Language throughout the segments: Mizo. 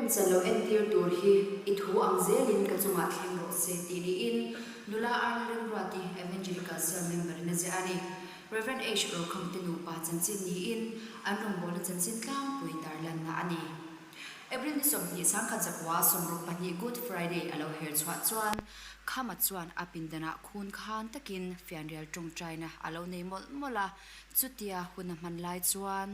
Remchan lo entir tur hi i thu ang zelin ka chungah thleng rawh se tih niin nula Arna Remruati Evangelical Cell member in a ziah a ni. Rev. H. Rokham te nupa chanchin niin an rawngbawlna chanchin tlangpui tarlanna a ni. April ni 20 zakua 62 Good Friday a lo her chhuah chuan Khama chuan a pindanah khun khan takin fianrial tawngtaina a lo nei mawlh mawlh a, chutia hun a hman lai chuan.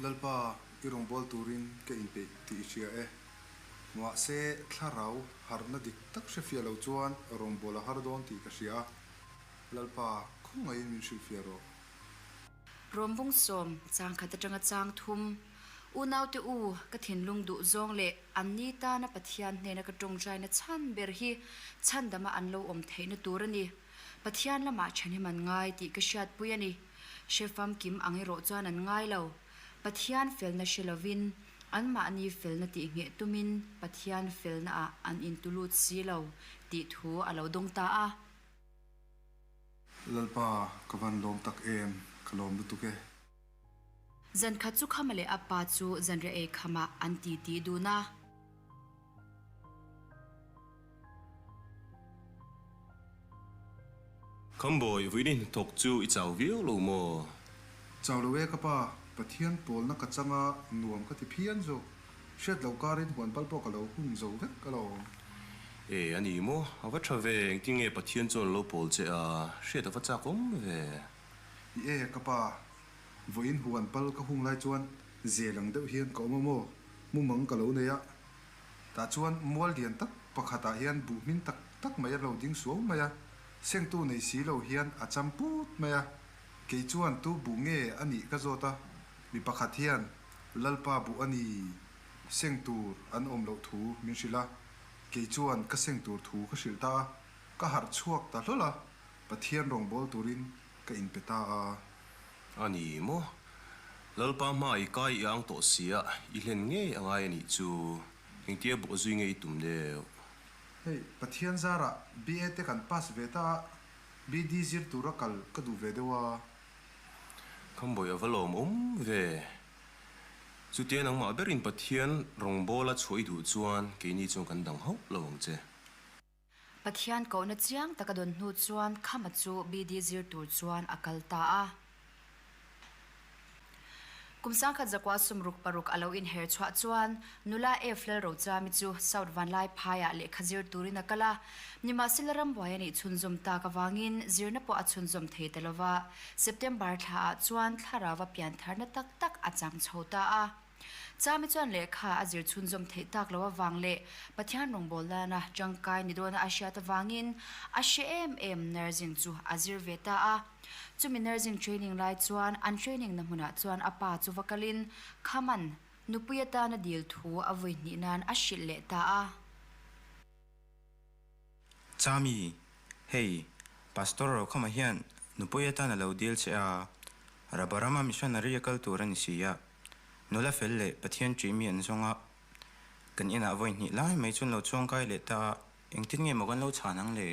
Lalpa, i rawngbâwl turin ka inpeih tih i hria e. Mahse, thlarau harhna dik tak hrefiah lo chuan rawngbâwl a har dawn tih ka hria a. Lalpa, khawngaihin min hrilhfiah rawh. Rawmbung sawm, changkhat atanga chang thum, Unaute u, ka thinlung duh zawng leh anni tana Pathian hnena ka tawngtaina chhan ber hi chhandama an lo awm theihna tur a ni. Pathian lamah thahnem an ngai tih ka hriatpui a ni. Hre famkim ang erawh chuan an ngai lo. Pathian felna hre lovin, anmahni felna tih ngheh tumin Pathian felnaah an intulut si lo tih thu a lo dawng ta a. Lalpa, ka van lawm tak em, ka lawm lutuk e. Zankhat chu Khama leh a pa chu zanriah ei khamah an titi dun a. Khambawi, vawiin i hnathawk chu i chau viau lo maw? Chau lo e ka pa, Pathian pawlna ka changa nuam ka ti phian zawk. Hriat loh karin huan pal pawh ka lo hung zo vek alawm. E, a ni maw? A va tha ve, engtin nge Pathian chuan a lo pawl che a, hriat a va chak awm ve. I e, ka pa, vawiin huan pal ka hung lai chuan zel ang deuh hian ka awm a maw? Mumang ka lo nei a. Tah chuan mual lian tak pakhatah hian buh hmin tak tak mai a lo ding suau mai a, sengtu nei si lo hian a cham put mai a. Kei chuan tu buh nge a nih ka zawt a, mi pakhat hian Lalpa buh a ni, seng tur an awm loh thu min hrilh a, kei chuan ka seng tur thu ka hrilh ta a, ka harh chhuak ta hlawl a, Pathian rawngbâwl turin ka inpe ta a. A ni maw? Lalpa hma i kai i ang tawh sia, i hlen ngei a ngai a nih chu. Engtia bawh zui nge i tum deuh? Hei, Pathian zarah BA te kan pass ve ta a, BD zir tura kal ka duh ve deuh a. Khambawi a va lawmawm ve. Chutia nangmah berin Pathian rawngbawla chhuah i duh chuan keini chuan kan dang hauh lo ang che. Pathian kohna chiang taka dawn hnu chuan Khama chu BD zir tur chuan a kal ta a. Kum 1906 a lo inher chhuah chuan nula F Lalrochami chu South Vanlaiphaiah lehkha zir turin a kal a. Nimahsela rambuai a nih chhunzawm tak avangin zirna pawh a chhunzawm thei ta lova, September thlaah chuan thlarauva piantharna tak tak a chang chho ta a. Chami chuan lehkha a zir chhunzawm theih tak loh avang leh Pathian rawngbâwl nana tangkai ni dawna a hriat avangin a hre em em nursing chu a zir ve ta a. Chumi nursing training lai chuan an training na hmunah chuan a pa chu va kalin Khaman nupui atana dil thu a vui hnih nan a hrilh leh ta a. Chami, hei, Pastor Rokhama hian nupui atan a lo dil che a, Rabarama missionary a kal tur a ni si a, nula fel leh Pathian ṭih mi an zawng a, kan inah vawi hnih lai mai chuan lo chuangkai leh ta a, engtin nge maw kan lo chhan ang le?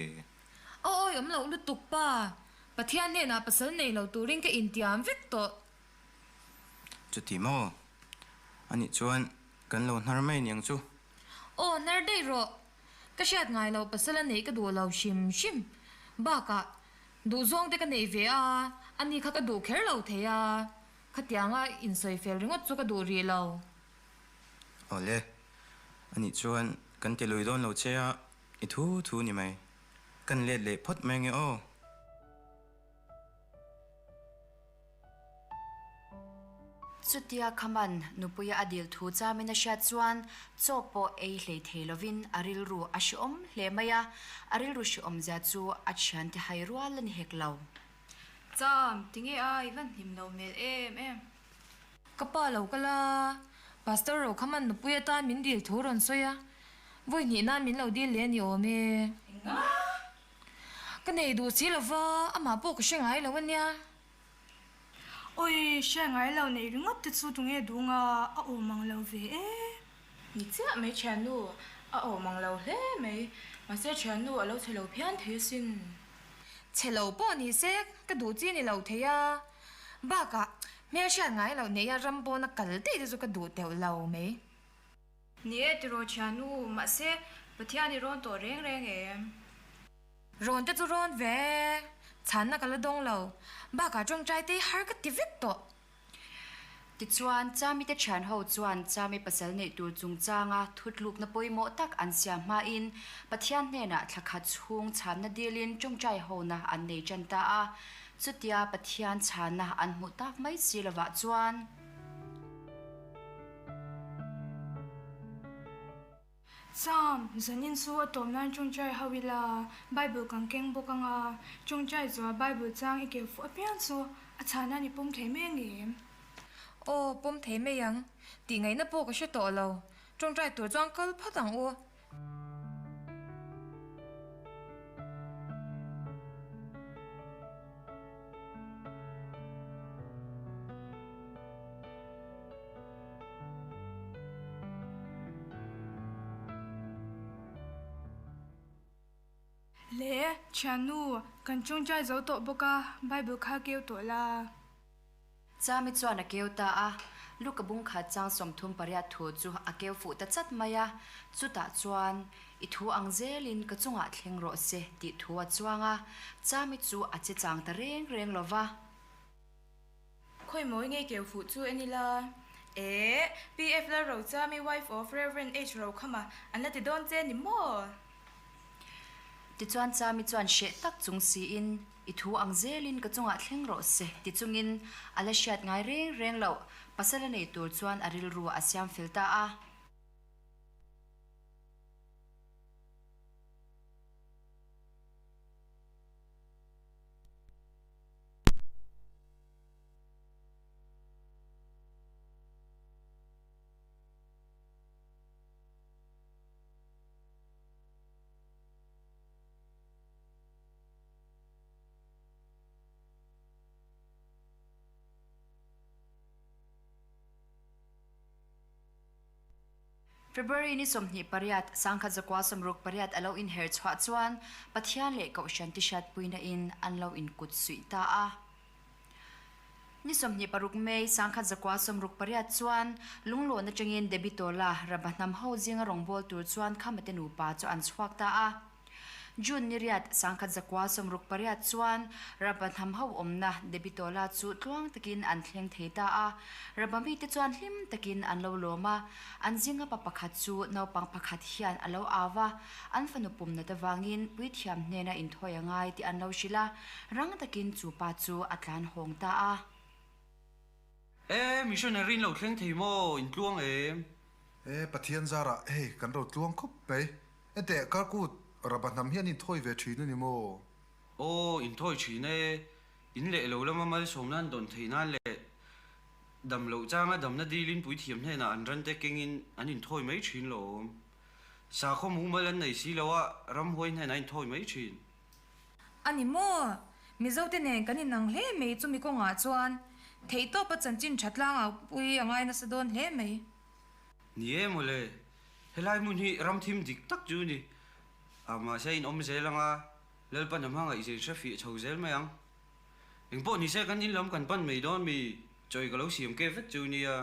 Aw awi awm loh lutuk pa, Pathian hnenah pasal nei lo turin ka intiam vek tawh. Chuti maw? Anih chuan kan lo hnar mai aniang chu. Aw hnar daih rawh. Ka hriat ngai loh pasal a neih ka duh lo hrim hrim. Bakah, duhzawng te ka nei ve a, ani kha ka duh kher lo thei a, khatianga insawi fel ringawt chu ka duh rih lo. Awle, anih chuan kan ti lui dawn lo che a, i thu thu ni mai. Kan let leh phawt mai nge aw. Chutia Khaman nupuia a dil thu chamin a hriat chuan chaw pawh ei hlei thei lovin a rilru a hrehawm hle mai a, a rilru hrehawmzia chu a thiante hai rual a ni hek lo. Cham, tinge a i van hlim lo hmel em em. Ka pa lo kal a, Pastor Rokhaman nupui atan min dil thu rawn sawi a, vawi hnih nan min lo dil leh a ni awm e. Enga? Ka nei duh si lova, amah pawh ka hre ngai lo a nia. Awi, hre ngai lo neih ringawt te chu tunge dung a, a awm ang lo ve e. Ni chiah mai thiannu, a awm ang lo hle mai. Mahse thiannu a lo chhe lo phian thei asin. Chhe lo pawh ni se, ka duh chi ni lo thei a. Bakah, Hmelhriat ngai loh neia ram pawna kal daih te chu ka duh teuh lo mai. Ni e tiraw thiannu, mahse Pathian i rawn tawh reng reng em? Rawn te chu rawn ve, chhanna ka la dawng lo, bakah tawngtai te hi har ka ti vek tawh. Tichuan, Chami te thian ho chuan Chami pasal neih tur chungchanga thutlukna pawimawh tak an siam hmain Pathian hnenah thla khat chhung chhanna dilin tawngtai hona an nei tan ta a. Chutia Pathian chhanna an hmuh tak mai si lovah chuan. Cham, zanin chu a tawm nan tawngtai ho ila, Bible kan keng bawk ang a, tawngtai zual Bible chang i keu fuh apiang chu a chhan a ni pawm thei mai ang em? Aw, pawm thei mai ang. Tih ngaihna pawh ka hre tawh lo. Tawngtai tur chuan kal phawt ang u. Le, thiannu, kan tawngtai zo tawh bawk a, Bible kha keu tawh la. Chami chuan a keu ta a, Luka bung khat chang 38 thu chu a keu fuh ta chat mai a, chutah chuan, I thu ang zelin ka chungah thleng rawh se tih thu a chuang a, Chami chu a che chang ta reng reng lo va. Khawi mawi nge keu fuh chu en ila? Eh, PF Lalrochami wife of Rev. H Rokhama an la ti dawn che ni maw? Tichuan Chami chuan hreh tak chung siin, I thu ang zelin ka chungah thleng rawh se ti chungin a la hriat ngai reng reng loh pasal a nei tur chuan a rilru a siam fel ta a. February ni 28, 1968 a lo inher chhuah chuan Pathian leh Kohhran tihriatpuina in an lo inkut suih ta a. Ni 26 May, 1968 chuan Lunglawn atangin Debitola, Raba hnam ho zinga rawngbâwl tur chuan Khamate nupa chu an chhuak ta a. June ni riat, 1968 chuan Raba hnam ho awmna Debitola chu tluang takin an thleng thei ta a. Raba mite chuan hlim takin an lo lawm a, an zinga pa pakhat chu naupang pakhat hian a lo au va, an fanu pumnat avangin puithiam hnena inthawi a ngai tih an lo hrilh a, rang takin chu pa chu a tlan hawng ta a. E, missionary in lo thleng thei maw? In tluang em? E, Pathian zarah hei kan ro tluang khawp mai. Enteh, Karkut, Raba hnam hian inthawi ve thin a ni maw? Aw, inthawi thin e. In leh lo lama malsawmna an dawn theih nan leh dam loh changa damna dilin puithiam hnenah an rante kengin an inthawi mai thin lawm. Sakhaw mumal an nei si lo a, ramhuai hnenah inthawi mai thin. A ni maw? Mizote nen kan inang hle mai chumi kawngah chuan theihtawpa chanchin tha tlangau pui a ngai nasa dawn hle mai. Ni e mawle, helai hmun hi ram thim dik tak chu ni. A mahse in awm zel anga Lalpan a hmangaih zin hre fih chho zel mai ang. Engpawh ni se kan in lam kan pan mai dawn mi chawi ka lo siam ke vek chu nia.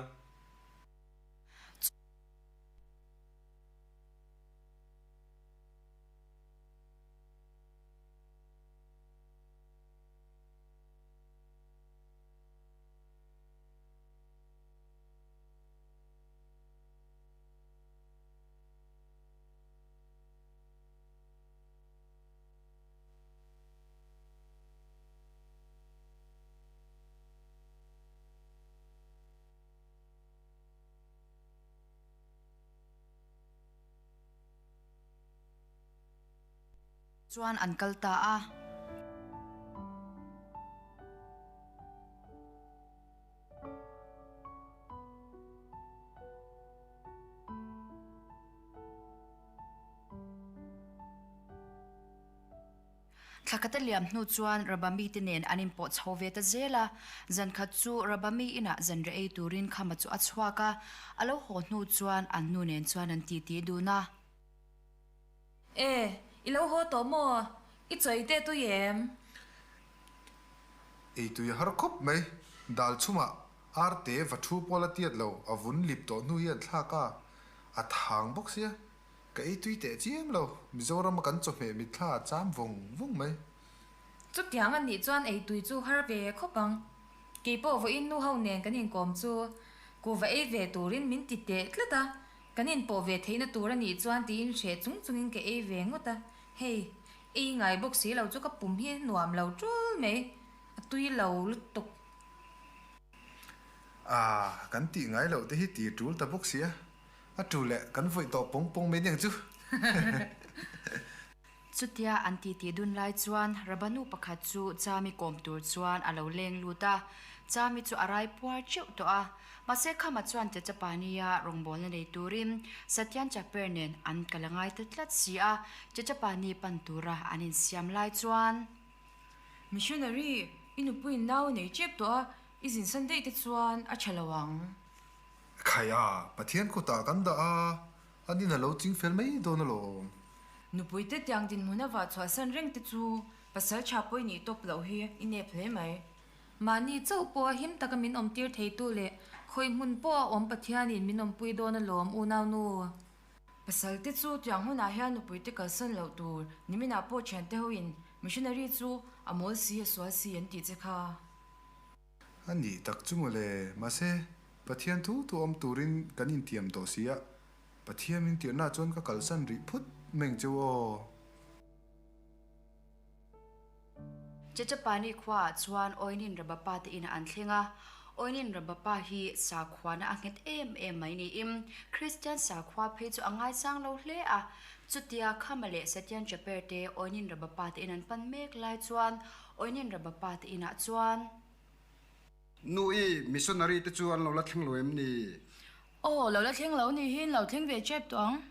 Chuan an kal ta a. Thla khat a liam hnu chuan Rabami te nen an inpawh chho ve ta zel a. Zan khat chu Rabami inah zanriah ei turin Khama chu a chhuak a, a lo haw hnu chuan an nu nen chuan an titi dun a. E, i lo haw tawh maw? I chawi teh tui em? Ei tui a har khawp mai, dal chhumah. Arte va thu pawh la tiat lo, a vun lip tawh hnu hian thlak a, a thang bawk sia. Ka ei tui teh chiam lo, Mizorama kan chawhmeh mitthla a cham vawng vawng mai. Chutiang a nih chuan ei tui chu har ve khawp ang. Kei pawh vawiin nu ho nen kan inkawm chu kuhva ei ve turin min ti teh tlat a, kan inpawh ve theihna tur a nih chuan tiin hreh chung chungin ka ei ve ngawt a, hei ei ngai bawk si lo chu ka pum hi nuam lo tul mai, a tui lo lutuk. Ah, kan tih ngai loh te hi ti tul ta bawk sia, a tul leh kan vawih tawh pawng pawng mai aniang chu. Chutia an titi dun lai chuan Rabanu pakhat chu Chami kawm tur chuan a lo leng lut a, Chami chu a rai puar teuh tawh a. Mahse Khama chuan Chechapania rawngbawlna nei turin Satyan Chaper nen an kal a ngai ta tlat si a, Chechapani pan tura an insiam lai chuan. Missionary, i nupuiin nau a nei tep tawh a, i zinsan daih te chuan a tha lo ang. Khaia, Pathian kutah kan dah a, An in a lo ching fel mai dawn alawm. Nupui te tiang dinhmun a vah chhuahsan reng te chu pasal tha pawh i nih tawp loh hi i nep hle mai. Mahni chauh pawh a him taka min awmtir theitu leh khawi hmun pawh a awm Pathianin min awmpui dawn alawm unaunu. Pasal te chu tiang hunah hian nupui te kalsan loh tur niminah pawh thiante hoin missionary chu a mawl si a sual si an tih che kha. A nih tak chu mawle, mahse Pathian thu thu awm turin kan intiam tawh si a, Pathian min tirhna chuan ka kalsan rih phut meng cheu aw. Chechapani khuaah chuan Oinin Rabapa te inah an thleng a, Oinin Rabapa hi sakhuana a nghet em em mai niin Kristian sakhua phei chu a ngaisang lo hle a. Chutia Khama leh Satian Chaper te Oinin Rabapa te in an pan mek lai chuan Oinin Rabapa te inah chuan. Nu i missionary te chu an lo la thleng lo em ni? Aw, lo la thleng lo ni hi in lo thleng ve tep tawh ang.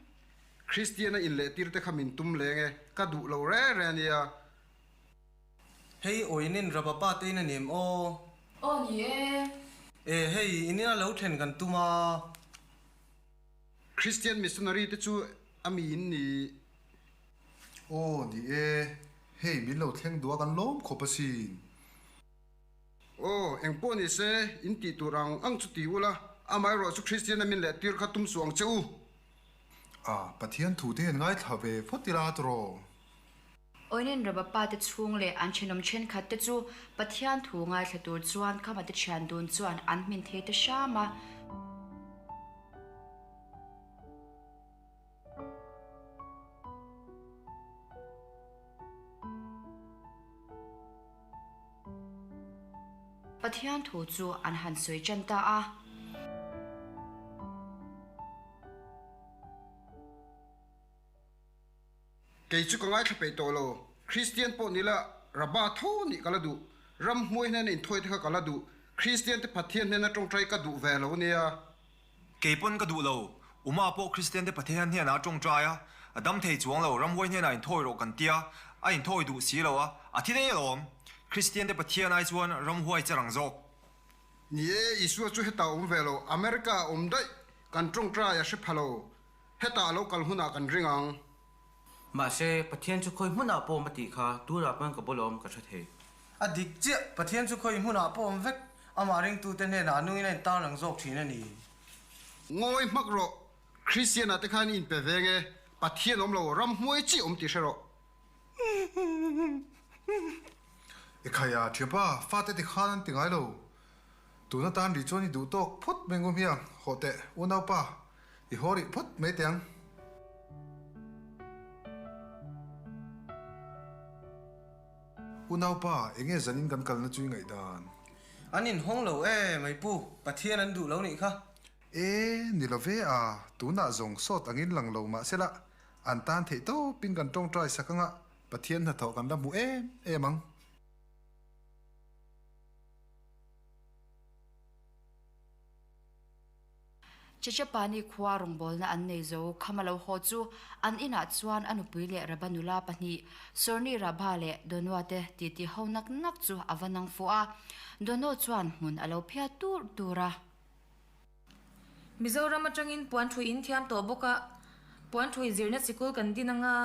Christian a inlehtir te kha min tum leng e, ka duh lo re re a nia. Hei awinin Raba pa te in a ni em aw? Aw ni e. E hei in ina lo thlen kan tum a. Christian missionary te chu a mi in ni. Aw ni e, hei min lo thleng duh a kan lawm khawp asin. Aw, eng pawh ni se, in tih tur ang ang chu ti ula, amaherawh chu Kristiana min leh tir kha tum suh ang che u. A, Pathian thu te hian ngaithla ve phawt ila tawh. Oinin Rabapa te chhung leh an thenawm thenkhat te chu Pathian thu ngaithla tur chuan Khama te thian dun chuan an hmin thei ta hram a. Pathian thu chu an han sawi tan ta a. Kei chu ka ngaithla peih tawh lo. Kristian pawh nila Rabba tho nih ka la duh. Ramhmuai hnena inthawi te kha ka la duh. Kristian te Pathian hnena tawngtai ka duh ve lo nia. Kei pawn ka duh lo. Uma pawh Kristian te Pathian hnenah a tawngtai a, a dam thei chuang lo, ramhuai hnenah inthawi rawh kan tia, a inthawi duh si lo a, a thi daih alawm. Kristian te Pathian ai chuan ramhuai che rang zawk. Ni e, Isua chu hetah a awm ve lo, America a awm daih, kan tawngtai a hre pha lo, hetah a lo kal hunah kan ring ang. Mahse, Pathian chu khawi hmunah pawh awm a tih kha tunah pawn ka bawlawm ka hre thei. A dik chiah, Pathian chu khawi hmunah pawh awm vek, amah ringtute hnenah a nungin a intar lang zawk thin a ni. Ngawi hmak rawh, Kristian-ah te khan i inpe veng e, Pathian awm lo, ram hmuai chi awm tih hre rawh. Ekhaya, thianpa, fate ti khan an ti ngai lo. Tuna tan rih chuan i duh tawk phawt mai ngum hiang, hawh teh, unaupa, i haw rih phawt mai teh ang. Unaupa, enge zanin kan kalna chu i ngaihdan? An inhawng lo e, mai pu, Pathian an duh lo nih kha. E, ni lo ve a, tunah zawng sawt angin lang lo mah sela, an tan theih tawpin kan tawngtai sak anga Pathian hnathawh kan la hmu em em ang. Chechapani khua rawngbawlna an nei zo kham a lo haw chu an inah chuan a nupui leh Raba nula pahnih Sorni Rabha leh Donoa te titi ho nak nak chu a va nang fuh a, Dono chuan hmun a lo phiat tur tur a. Mizoram atangin puanthui in thiam tawh bawk a, puanthui zirna sikul kan din anga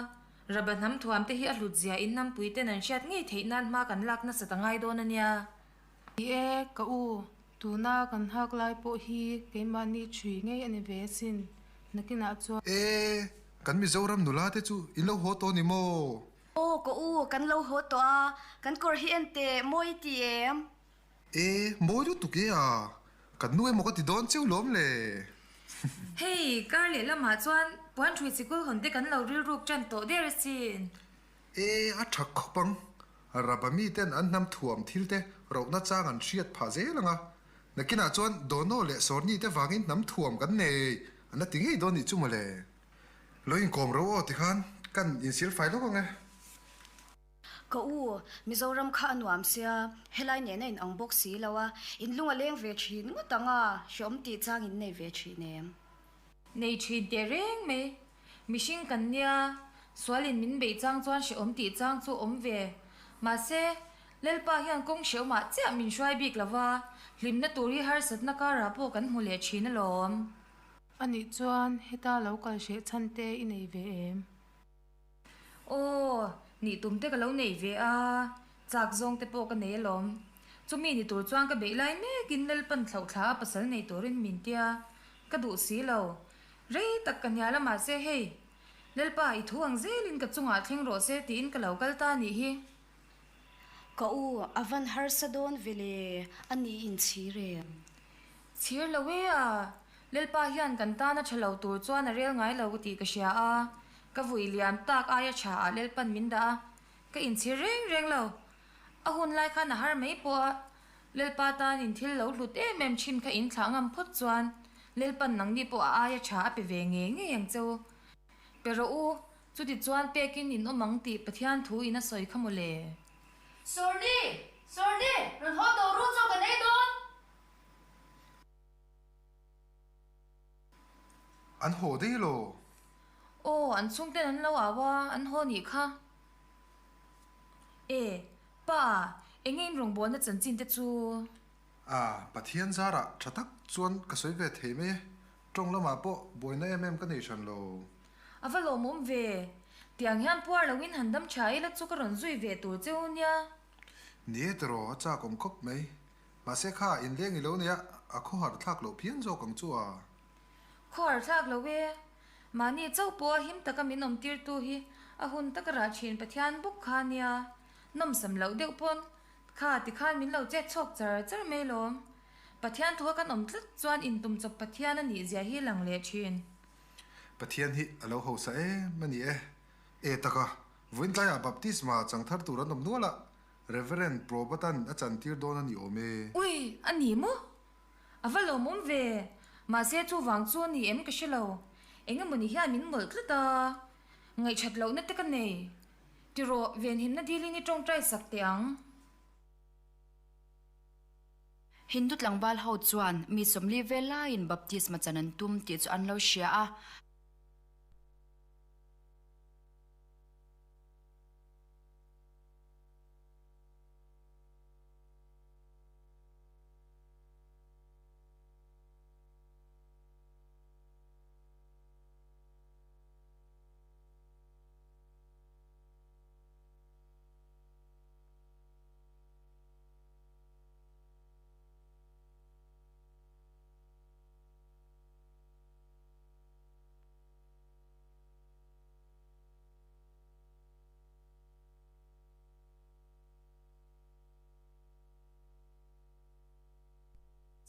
Raba hnam thuam te hi a hlut zia in hnampui ten an hriat ngei theih nan hma kan lak nasat a ngai dawn a nia. Ni e, ka u. Tuna kan hak lai pawh hi keimahni ṭhui ngei a ni ve asin. Nakinah chuan. E, kan Mizoram nula te chu in lo haw tawh ni maw? Aw ka u, kan lo haw tawh a, kan kawr hi en teh, mawi i ti em? E, mawi lutuk e a, kan nu emaw ka ti dawn cheu lawm le. Hei, kar leh lamah chuan puan ṭhui sikul hawn te kan lo rilruk ṭan tawh der asin. E, a ṭha khawp ang. Raba miten an hnam thuam thil te rohna chang an hriat phah zel ang a. Nakinah chuan Dono leh Sawrni te vangin hnam thuam kan nei an la ti ngei dawn nih chu mawle. Lo inkawm ro aw tikhan kan insil fai lawk ang e. Ka u, Mizoram kha a nuam sia, helai nena in ang bawk si lo a, in lung a leng ve thin ngawt ang a, hreawm tih chang in nei ve thin em? Nei thin teh reng mai. Mihring kan nia, sualin min beih chang chuan hrehawm tih chang chu awm ve. Mahse, Lalpa hian kawng hrehawmah chiah min hruai bik lo va, hlimna tur hi harsatna karah pawh kan hmu leh thin alawm. Anih chuan heta lo kal hreh chhan te i nei ve em? Aw, nih tum te ka lo nei ve a, chak zawng te pawh ka nei alawm. Chumi ni tur chuan ka beih lai mekin Lalpan thlauhthla a pasal nei turin min tia, ka duh si lo. Rei tak ka hnial a mahse hei, Lalpa i thu ang zelin ka chungah thleng rawh se tiin ka lo kal ta nih hi. Ka u, a van harsa dawn ve le, a ni inchhir em? Chhir lo e a, Lalpa hian kan tana tha lo tur chuan a rel ngai lo tih ka hria a, ka vui liam tak aia tha ah Lalpan min dah a, ka inchhir reng reng lo. A hun lai khan a har mai pawh a, Lalpa tanin thil lo hlut em em thin kha in thlah ngam phawt chuan Lalpan nangni pawh a aia tha a pe ve ngei ngei ang che u. Pe rawh u, chuti chuan pekin in awm ang tih Pathian thu in a sawi kha maw le. Sawrni! Sawrni! Rawn haw tawh ru chaw kan ei dawn! An haw daih lo. Aw, an chhungten an lo au a, an haw nih kha. E, pa, eng nge in rawngbawlna chanchin te chu? A, Pathian zarah tha tak chuan ka sawi ve thei mai e. Tawng lamah pawh buaina em em ka nei hran lo. A va lawmawm ve. Tiang hian puar loin han dam tha ila chu ka rawn zui ve tur cheu nia. Ni e tiraw, a chak awm khawp mai. Mahse kha inleng i lo nei a, a khawhar thlak loh phian zawk ang chu a. Khawhar thlak lo e. Mahni chauh pawh a him taka min awm tirtu hi a hun taka rah thin Pathian bawk kha nia. Nawmsam loh deuh pawn kha tikhan min lo chet chhawk char char mai lawm. Pathian thuka kan awm tlat chuan intum chawp Pathian a nih zia hi lang leh thin. Pathian hi a lo hausa em a ni e. E taka, vawiin tlaiah baptisma chang thar tur an awm nual a, Reverend Probatan a chantir dawn a ni awm e. Ui, a ni maw? A va lawmawm ve. Mahse chuvang chu a ni em ka hre lo. Eng emaw ni hian min mawlh tlat a. Ngaihṭhat lohna te ka nei. Tirawh, venhimna dilin i ṭawngṭai sak teh ang. Hindu tlangval ho chuan mi 40 vel laiin baptisma chan an tum tih chu an lo hria a.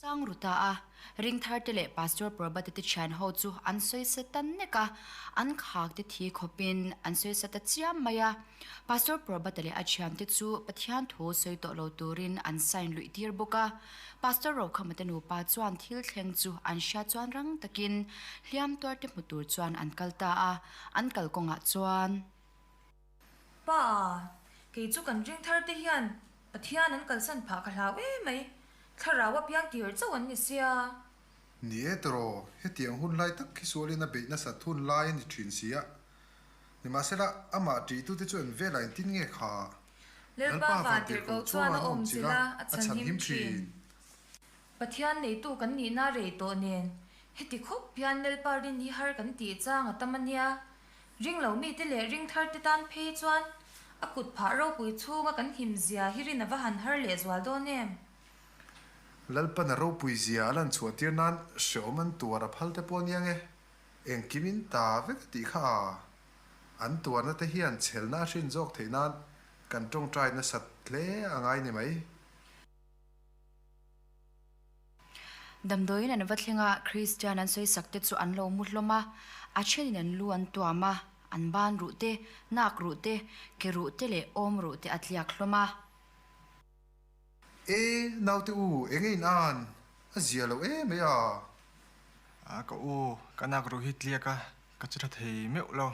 Chang ru ta a, ring thar te leh Pastor Prabhata te thian ho chu an sawi sa ta nek a, an khak te thi khawpin an sawi sa ta chiam mai a. Pastor Prabhata leh a thiante chu Pathian thu sawi tawh lo turin an sign luih tir bawk a. Pastor Rokhama te nupa chuan thil thleng chu an hria chuan rang takin hliam tuar te hmu tur chuan an kal ta a, an kal kawngah chuan. Pa, kei chu kan ring thar te hian Pathian an kalsan phah ka hlau em mai, thlarau a piang tir chauh an ni sia. Ni e tiraw, hetiang hun lai tak hi sualin a beih nasat hun lai a ni thin si a. Nimahsela, amah ṭihtute chu an velah engtin nge kha? Lalpa vantirhkoh chuan a awm chilh a, a chhanhim thin. Pathian neitu kan nihna rei tawh nen, heti khawp hian Lalpa rin hi har kan tih chang a tam a nia. Ring lo mite leh ring tharte tan phei chuan a kut phah ropui chhunga kan him zia hi rin a va han har lehzual dawn em? Lalpan a ropui zia a lan chhuah tir nan hreawm an tuar a phal te pawh ania nge? Engkim in ta vek a tih kha a. An tuarna te hian chhelna a hrin zawk theih nan kan tawngtai nasat hle a ngai ni mai. Damdawiin an va thleng a, Kristian an sawi sak te chu an lo mu hlawm a, a thenin an lu an tuam a, an ban ruh te, nak ruh te, ke ruh te leh awm ruh te a tliak hlawm a. E, naute u, eng in an? A zia lo em mai a. A, ka u, ka nak ruh hi tliak a, ka che tha thei meuh lo.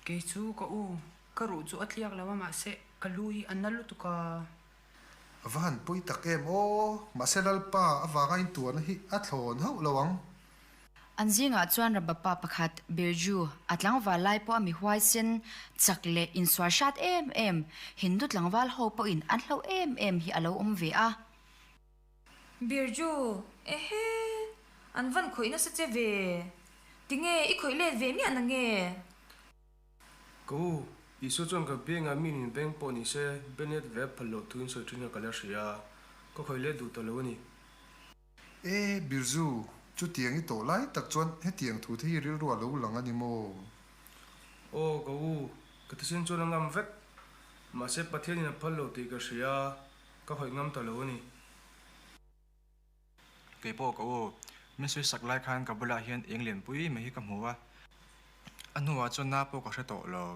Kei chu ka u, ka ruh chu a tliak lo a, mahse ka lu hi a na lutuk a. A va han pawi tak em aw, mahse Lalpa avanga intuarna hi a thlawn hauh lo ang. An zingah chuan Rabapa pakhat Birju, a tlangval lai pawh a mi huaisen, chak leh insual hrat em em, Hindu tlangval ho pawhin an hlauh em em hi a lo awm ve a. Birju, Ehe, an van khawih nasa che ve, tinge i khawih let ve miah na nge? Ka u, Isua chuan ka biangah mi nin beng pawh ni se, Bennett ve phal loh thuin sawi thin kha ka la hria a, ka khawih let duh ta lo a ni. E, Birju, chutiang i tawh lai tak chuan hetiang thu te hi rilru a lo lang a ni maw? Aw, ka u, ka thisen chuan a ngam vek. Mahse, Pathianin a phal lo tih ka hria a, ka khawih ngam ta lo a ni. Kei pawh ka u, min sawi sak lai khan ka bulah hian eng lianpui mai hi ka hmu a, a hnuah chuan na pawh ka hre tawh lo.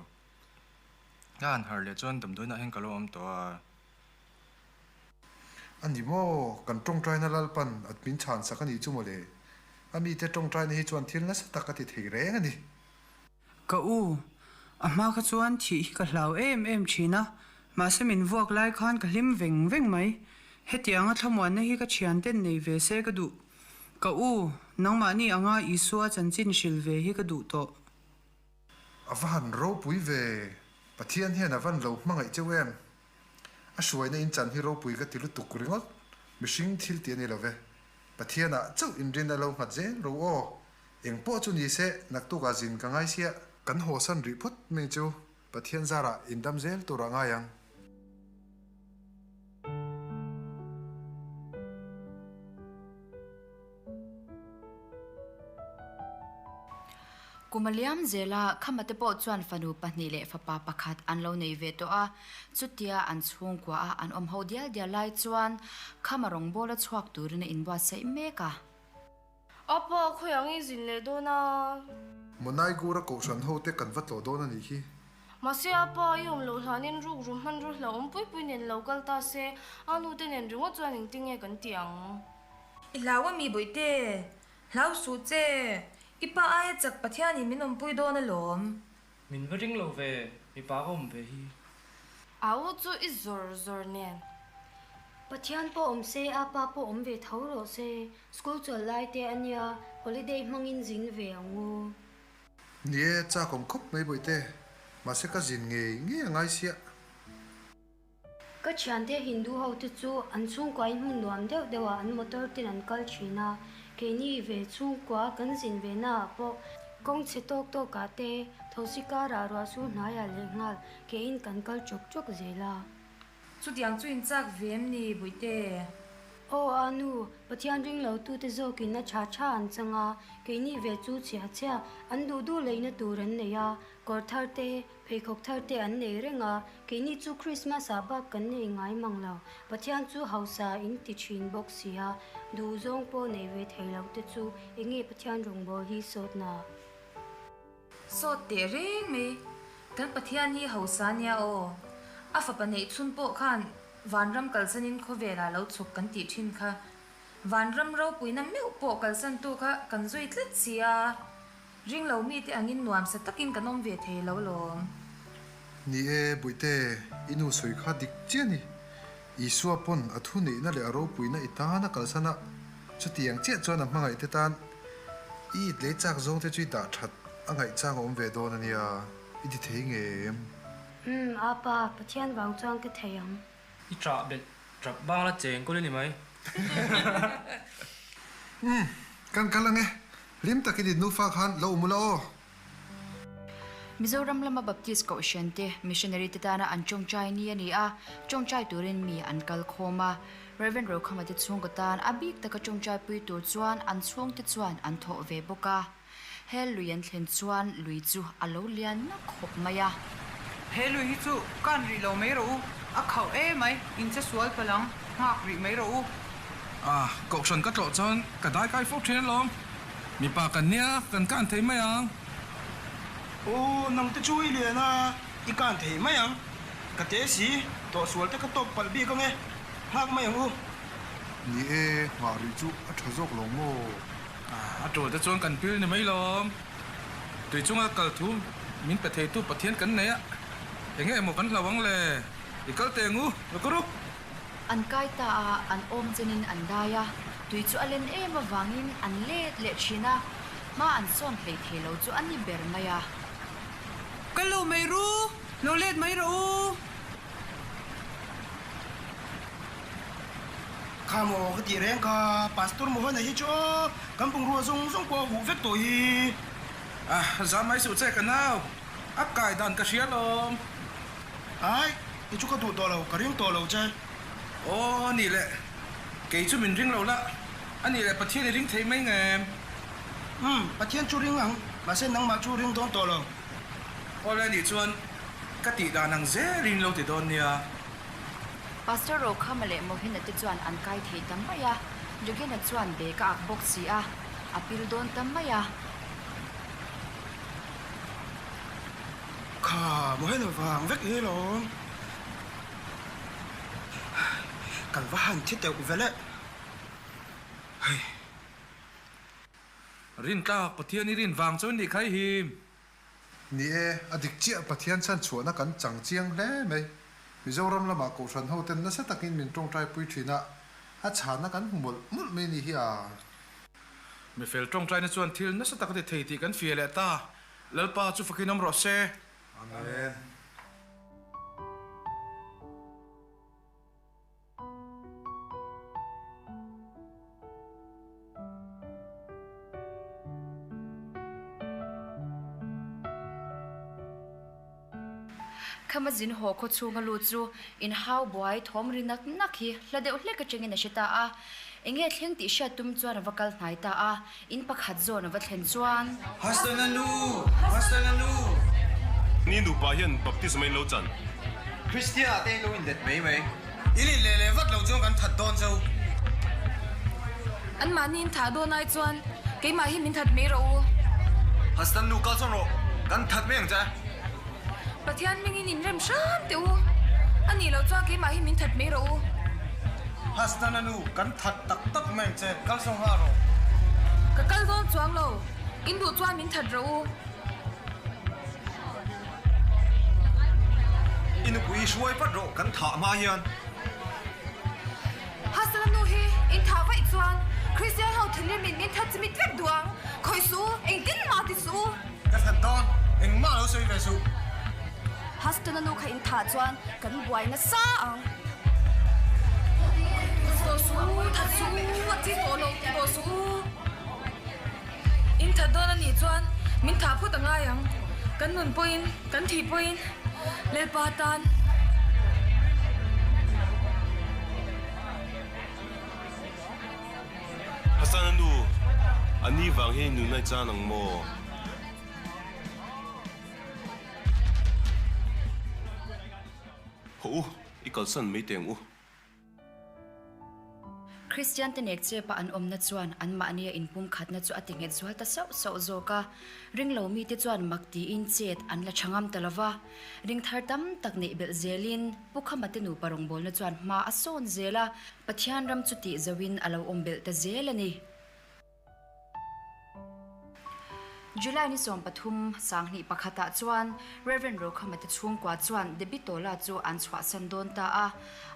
Ka han harh leh chuan damdawiinah hian ka lo awm tawh a. A ni maw, kan tawngtaina Lalpan a min chhan sak a nih chu mawle. A mite tawngtaina hi chuan thil nasa tak a ti thei reng a ni. Ka u, a hma kha chuan thih hi ka hlau em em thin a, mahse min vuak lai khan ka hlim veng veng mai. Hetianga thlamuanna hi ka thian ten nei ve se ka duh. Ka u, nangmahni anga Isua chanchin hril ve hi ka duh tawh. A va han ropui ve, Pathian hian a van lo hmangaih cheu em? A hruaina in chan hi ropui ka ti lutuk ringawt, mihring thil ti a ni lo ve. Pathianah chauh inrin a lo nghat zel ro aw. Eng pawh chu ni se, naktukah zin ka ngai sia. Kan hawsan rih phawt mai chu Pathian zarah indam zel tur a ngai ang. Kum a liam zel a, Khamate pawh chuan fanu pahnih leh fapa pakhat an lo nei ve tawh a. Chutia an chhungkua a an awm ho dial dial lai chuan Khama rawngbawla chhuak turin a inbuatsaih mek a. Apa, khawi ang i zin leh dawn a? Monaigura kohhran ho te kan va tlawh dawn a nih hi. Mahse apa, i awm loh hlanin ruk ru hman ru hlauhawm pui pui nen lo kal ta se, a nu te nen ringawt chuan engtin nge kan ti ang? I hlau a mi bawihte, hlau suh che, i pa aia chak Pathianin min awmpui dawn alawm. Min va ring lo ve, mipa ka awm ve hi. Au chu i zawr zawr nen. Pathian pawh awm se, a pa pawh awm ve tho rawh se. School chawlh lai te a nia, holiday hmangin zin ve ang u. Ni e, chak awm khawp mai bawihte, mahse ka zin ngei ngei a ngai siah. Ka thiante Hindu ho te chu an chhungkuain hmun nuam deuh deuhah an motor ten an kal thin a, keini ve chhungkua kan zin ve naah pawh kawng chhe tawk tawkah te thosi karah ruah sur hnaiah leh nghal keiin kan kal chawk chawk zel a. Chutiang chu in chak ve em ni Bawihte? Aw a nu, Pathian ring lo tute zawkin a tha tha an chang a, keini ve chu chhia chhia an duh duh leina tur an nei a, kawr thar te, Pheikhawk thar te an nei reng a, keini chu Christmas ah bak kan nei ngai mang lo. Pathian chu hausa in ti thin bawk si a, duh zawng pawh nei ve thei lo te chu enge Pathian rawngbâwl hi sawtna? Sawt teh reng mai, kan Pathian hi hausa nia aw. A fapa neih chhun pawh khan vanram kalsanin khawvelah lo chhuk kan tih thin kha. Vanram ropuina meuh pawh kalsantu kha kan zui tlat si a. Ring lo mite angin nuamsa takin kan awm ve thei lo lawm. Ni e, Buihte, i nu sawi kha dik chiah ni. Isua pawn a thu neihna leh a ropuina i tan a kalsan a, chutiang chiah chuan a hmangaih te tan i it lei chak zawng te chu i dah that a ngaih chang a awm ve dawn a nia, i ti thei nge em? Umm, Apa, Pathian vang chuan ka thei ang. I trah belh trap bang la cheng kawl i ni mai. Umm, kan kal ang e. Hlim takin in nufa khan lo awm ula aw. Mizoram lama Baptist Kohhran te Missionary te tana an tawngtai ni a ni a, tawngtai turin mi an kal khawm a. Rev. Rokhama te chhungkaw tan a bik taka tawngtaipui tur chuan an chhungte chuan an thawh ve bawk a. He lui an thlen chuan lui chu a lo lian nak khawp mai a. He lui hi chu kan rih lo mai rawh u, a khauh e mai, in che sual palh ang, nghak rih mai rawh u. A, kohhran ka tlawh chuan ka dai kai fo thin alawm, mipa kan nia kan kan thei mai ang. Aw, nang te chu i lian a, i kan thei mai ang, ka te si, tawh sual te ka tawp palh bik ang e, nghak mai ang u. Ni e, nghah rih chu a tha zawk lo maw? A tul te chuan kan pil ni mai lawm. Tui chunga kal thu min pe theitu Pathian kan nei a, enge emaw kan hlau ang le? I kal teh ang u, Lukuru! An kai ta a, an awm chenin an dai a, tui chu a len em avangin an let leh thin a, hma an sawn hlei thei lo chu a ni ber mai a. Kal lo mai ru, lo let mai rawh u! Kha maw ka tih reng kha, Pastor Mohana hi chu aw, kan bungrua zawng zawng pawh a huh vek tawh hi. A, zam mai suh che ka nau, a kai dan ka hria lawm. Ai, i chu ka duh tawh lo, ka ring tawh lo che. Aw, a nih leh, kei chu min ring lo la, a nih leh Pathian i ring thei mai ngem? Umm, Pathian chu ring ang, mahse nangmah chu ring dawn tawh lo. Aw le, nih chuan ka tih dan ang zelin lo ti dawn nia. Pastor Rokhama leh Mohina te chuan an kai thei ta mai a, Jogena chuan bag a ak bawk si a, a pil dawn ta mai a. Kha, Mohina vang vek hi lawm. Kan va han thi teuh ve le. Hei. Rintlak Pathian i rin vang chuan nih kha i him. Ni e, a dik chiah Pathian chhan chhuahna kan chang chiang hle mai. Mizoram lamah Kohhran hoten nasa takin min tawngtaipui thin a, a chhanna kan hmu mawlh mawlh mai ni hi a. Mifel tawngtaina chuan thil nasa tak a ti thei tih kan fia leh ta. Lalpa chu fakin awm rawh se. Amen. Khama zin haw khaw chhunga lut chu in hau buai thawm ri nak nak hi hla deuh hlek atangin a hre ta a. Enge thleng tih hriat tum chuan a va kal hnai ta a, in pakhat zawn a va thlen chuan. Hasana nu! Hasana nu! Ni nupa hian baptism a in lo chan. Christian ah te in lo inlet mai mai. In in leh leh vat lo chuan kan that dawn cheu. An mahni in thah dawn ai chuan keimah hi min that mai rawh u. Hastan nu kal sawn rawh, kan that mai ang che. Pathian mingin in rem hram teh u. A nih loh chuan keimah hi min that mai rawh u. Hastan a nu, kan that tak tak mai ang che, kal sawn nghal rawh. Ka kal dawn chuang lo, in duh chuan min that rawh u. I nupui i hruai vat rawh kan thah hma hian. Hasana nu hi in thah vaih chuan Christian ho thinrim in min that chimit vek duh ang. Khawih suh u, engtin mah ti suh u. Ka that dawn, engmah lo sawi ve suh. Hastana nu kha in thah chuan kan buai nasa ang. Tawh suh u, that suh u, a chi tawh lo ti tawh suh u. In that dawn a nih chuan min thah phawt a ngai ang. Kan nun pawhin, kan thih pawhin Lalpa tan. Hasan a nu, a ni vang hi nunai chan ang maw? Hawh u, i kalsan mai teh ang u. Kristian te nek chepa an awmna chuan anmahnia inpumkhatna chu a ti nghet zual ta sauh sauh zawk a. Ringlo mite chuan mak tiin chet an la tha ngam ta lo va. Ring thar tam tak neih belh zelin Pu Khamate nupa rawngbawlna chuan hma a sawn zel a, Pathian ram chu tih zoin a lo awm belh ta zel a ni. July ni 13, sanghnih pakhatah chuan Rev. Rokhama te chhungkua chuan Debbie Tola chu an chhuahsan dawn ta a.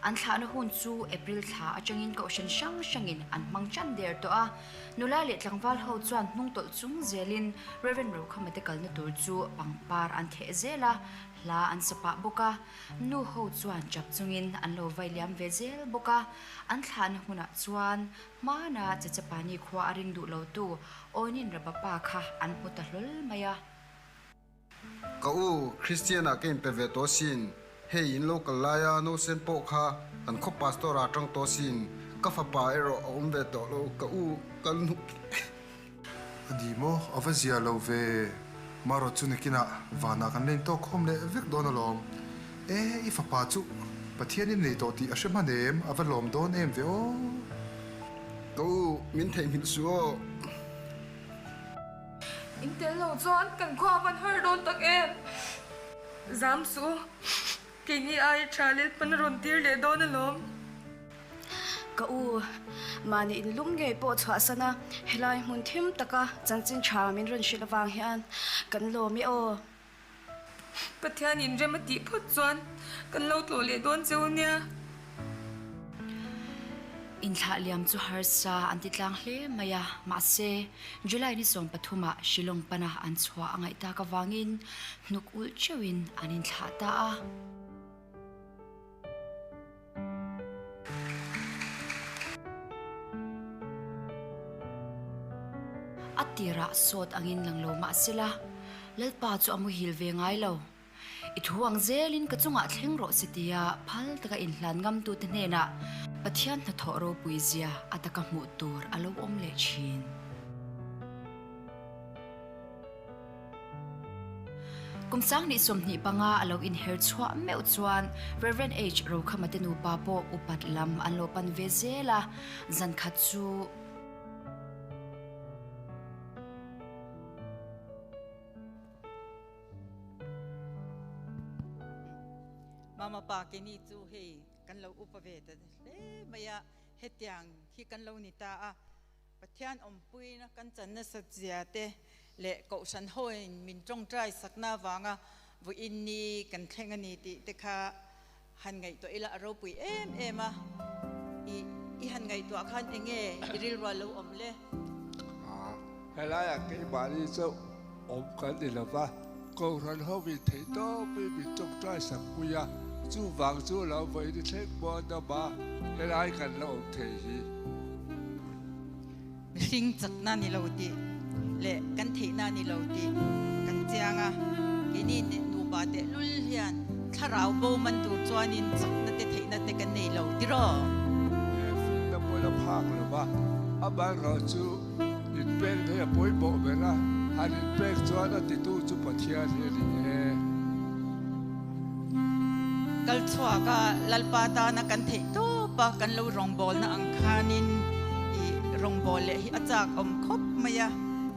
An thlahna hun chu April thla atangin kohhran hrang hrangin an hmang tan der tawh a. Nula leh tlangval ho chuan hnungtawlh chung zelin Rev. Rokhama te kalna tur chu pangpar an theh zel a, hla an sa pah bawk a. Nu ho chuan chap chungin an lo vai liam ve zel bawk a. An thlahna hunah chuan Hmana Chechapani khua a ring duh lo tu Awnin Rabapa kha an hmu ta hlawl mai a. Ka u, Christian ah ka inpe ve tawh sin. Hei in lo kal laia nausen pawh kha kan khaw pastor ah tang tawh sin, ka fapa erawh a awm ve tawh lo, ka u ka hnuk. A ni maw? A va zia lo ve. Marawt chu nakinah vanah kan len tawk khawm leh vek dawn alawm. E, i fapa chu Pathian in nei tawh tih a hre hman em? A va lawm dawn em ve aw. Ka u, min theihnghilh suh aw. In tel lo chuan kan khua a van har dawn tak em? Zam suh, keini ai tha lel pawn a rawn tir leh dawn alawm. Ka u, mahni inlum ngei pawh chhuahsan a, helai hmun thim taka chanchin tha min rawn hrilh avang hian kan lawm e aw. Pathian in rem a tih phawt chuan kan lo tlawh leh dawn cheu nia. Inthlah liam chu harsa an ti tlang hle mai a, mahse, July ni 13 ah Shillong pana an chhuah a ngaih tak avangin hnuk ulh teuhin an inthlah ta a. A tirah sawt angin lang lo mah sela, Lalpa chu a muhil ve ngai lo. I thu ang zelin ka chungah thleng rawh se tia phal taka inhlan ngamtute hnenah Pathian hnathawh ropui zia a taka hmuh tur a lo awm leh thin. Kum 2025 a lo inher chhuah meuh chuan Rev. H. Rokhama te nupa pawh upat lam an lo pan ve zel a, zan khat chu. Mama pa keini chu hei kan lo upa ve ta hle mai a, hetiang hi kan lo ni ta a. Pathian awmpuina kan chan nasat zia te leh Kohhran hoin min tawngtai sakna avanga vawiin ni kan thleng a ni tih te kha han ngaihtuah ila a ropui em em a. I i han ngaihtuah khan eng nge i rilrual lo awm le? Helaiah keimahni chauh awm kan ni lo va, Kohhran hoin theihtawpin min tawngtai sakpui a, chuvang chu lo vawiin i thleng pawh an awm a, helai kan la awm thei hi. Mihring chakna ni lo tih leh kan theihna ni lo tih kan chiang a, keini nupa tehlul hian thlarau bo man tur chuanin chakna te theihna te kan nei lo tiraw? He finna pawn a phak lo va, amaherawh chu inpek hi a pawimawh ber a, han inpek chuan a titu chu Pathian hi a ni e. Kal chhuak a, Lalpa tana kan theih tawp a, kan lo rawngbawlna ang khanin i rawngbâwl leh hi a châk awm khawp mai a,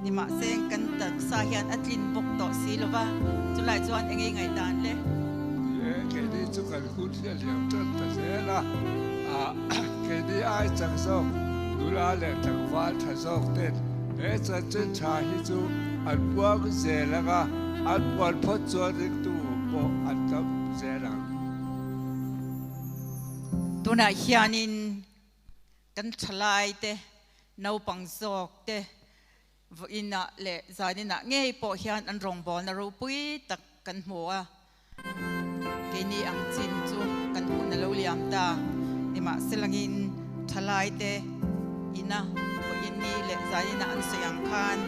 nimahse kan taksa hian a tlin bawk tawh si lo va, chulai chuan eng ei ngaihdan le? Ni e, keini chu kan hun hi a liam tan ta zel a, keini ai chak zawk nula leh tlangval tha zawk ten he chanchin tha hi chu an puang zel ang a, an puan phawt chuan ringtu pawh an tam zel ang. Tunah hianin kan thalai te, naupang zawk te vawiinah leh zaninah ngei pawh hian an rawngbawlna ropui tak kan hmu a. Keini ang chin chu kan hun a lo liam ta. Nimahselangin thalai te ina vawiin ni leh zaninah an sawi ang khan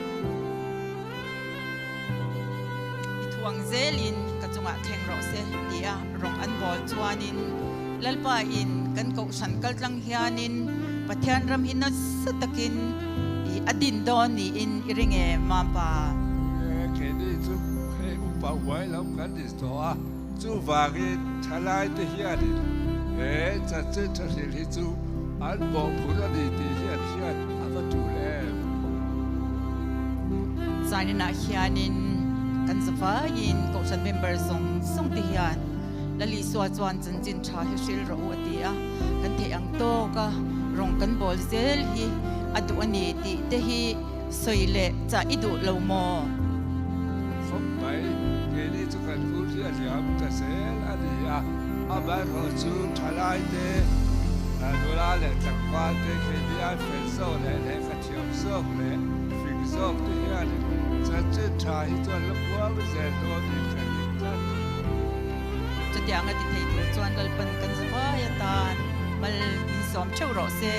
i thuang zelin ka chungah thleng rawh se tia rawng an bawl chuanin Lalpa in kan kohhran kaltlang hianin Pathian ram hi nasa takin i a din dawn niin i ring em Mampa? Keini chu hei upa huai lo kan ni tawh a, chuvangin thalaite hianin he chanchin tha hril hi chu an bawhphurh a ni tih hi an hriat a va tul em? Zaninah hianin kan zavaiin Kohhran member zawng zawng te hian Lal Isua chuan chanchin tha hi hril rawh u a ti a, kan theih ang tawk a rawng kan bawl zel hi a duh a ni tih te hi sawi leh chah i duh lo maw? Khawp mai, keini chu kan hun hi a liam ta zel a ni a, amaherawh chu thalai te, nula leh tlangval te keini an fel zawk leh lehkha thiam zawk leh fing zawk te hianin chanchin tha hi chuan la buang zel dawn niin ka ring tlat. Chutianga ti thei tur chuan Lalpan kan zavai atan mal min sawm theuh rawh se.